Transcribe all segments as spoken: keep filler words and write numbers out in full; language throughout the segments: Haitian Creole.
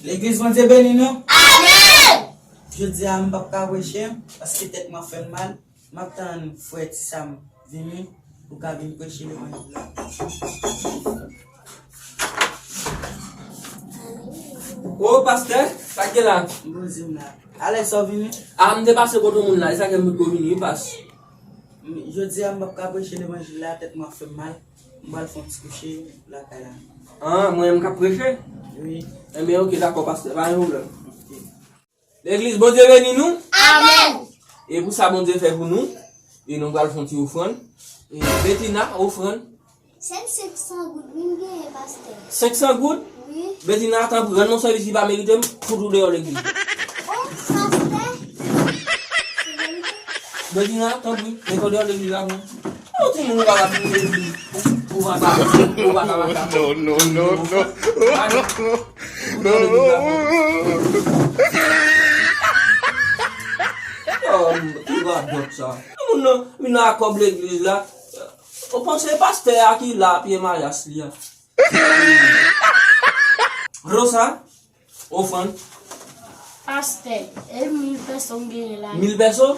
Legliz, Bondye beni nou. Amèn! Jodi a, m p ap ka preche, paske tèt mwen ap fè m mal. M ap tann frè Ti Sam vini pou ka vin preche levanjil la. O, pastè, sa k gen la? Bondye m la. Alè, sa w vini? A, m te pase kote yon moun la, e sa k fè m potko vini, wi, pas. Jodi a, m p ap ka preche levanjil la, tèt mwen ap fè m mal. M pral fè yon ti kouche lakay la. A, mwen menm k ap preche? Wi. Enben, oke, dakò, pastè, pa gen pwoblèm. Legliz, Bondye beni nou. Amèn. E pou sa Bondye fè pou nou, e nou pral fè yon ti ofrann. E Betina, ofrann. Sèl senk san goud, wi, m genyen, pastè. Senk san goud? Wi. Betina, tanpri, rann mwen sèvis, li pa merite m, fout ou deyò legliz. O, pastè. Betina, tanpri, mete w deyò legliz la pou mwen. Yon timoun ou pa ka vin legliz, ou, ou pa ka, ou pa ka mache. No, no, no, no. Ki radòt sa? Moun nan vin ak kòb legliz la. Ou panse pastè a ki la pye mayas li a? Rosa, ofrann. Pastè, e mil pèso m genyen la. Mil pèso?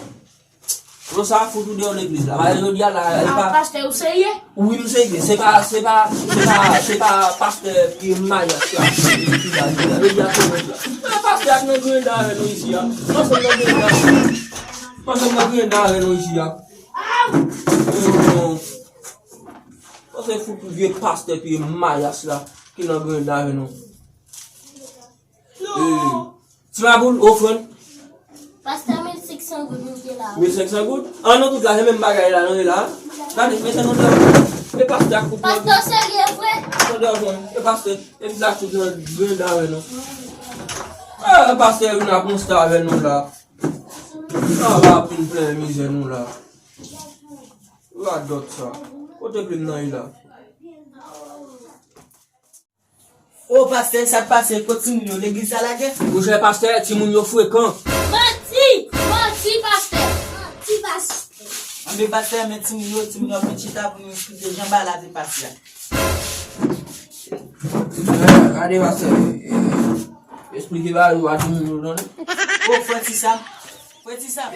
Rosa, fout ou deyò legliz la. Maten jodi a la, e pa. A, pastè, ou serye? Wi, m serye. Se pa, se pa, se pa, se pa pastè ki mayas la. Jodi a se mèt la. A, pastè ak nan griyen dan avè nou isi a. Panse m nan griyen dan avè nou isi a. Panse fout vye pastè pye mayas la ki nan griyen dan avè nou. Ti Maboul, ofrann. Pastè, mil senk san goud m te la. Mil senk san goud? An, nou tout la, se menm bagay la, nou ye la. Gade, mete nou deyò. E pastè ak tout. Pastè, serye vre? Mete nou deyò, jwenn. E pastè, e tout la, tout nan griyen dan avè nou. E pastè vin ak monstè avè nou la. Sa va ap vin plen mizè nou la. Radòt sa. Kote plim nan ye la? O pastè, sa k pase? Kot timoun yo? Legliz la lage? Monchè pastè, timoun yo frekan. Manti! Manti, pastè! Manti, pastè! Anben pastè, men timoun yo, timoun yo ap vin chita pou nou eksplike jan bagay la te pase a. Gade pastè, eksplike bagay yo a timoun yo, tande. O, frè Ti Sam, frè Ti Sam.